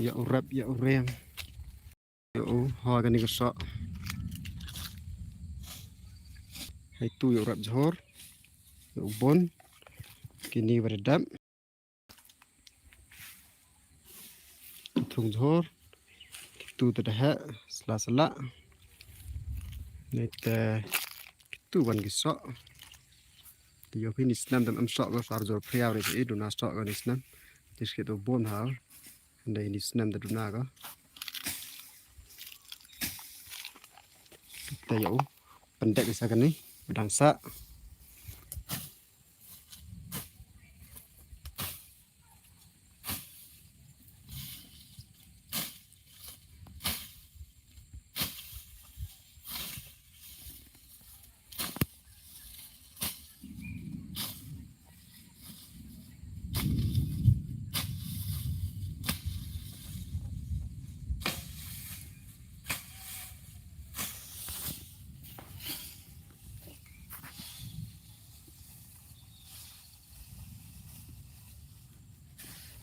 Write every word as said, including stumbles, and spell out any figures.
Ïa u rep, ïa u reng. Ïa u, ha kane ka soh. Hei tu ïa u rep jhur. Ïa u bun. Kini ba da dap. Thung jhur. Kitu te da heh, sla sla. Nete kitu ban ki soh. Te ïoh phi ni snem dam em soh ko sar jor phriaw re i duna soh ko ni snem. Tis kitu bun ha. Ndai ni snem da duna ko. Te ïa u. Pendek sa kani. Dang sa.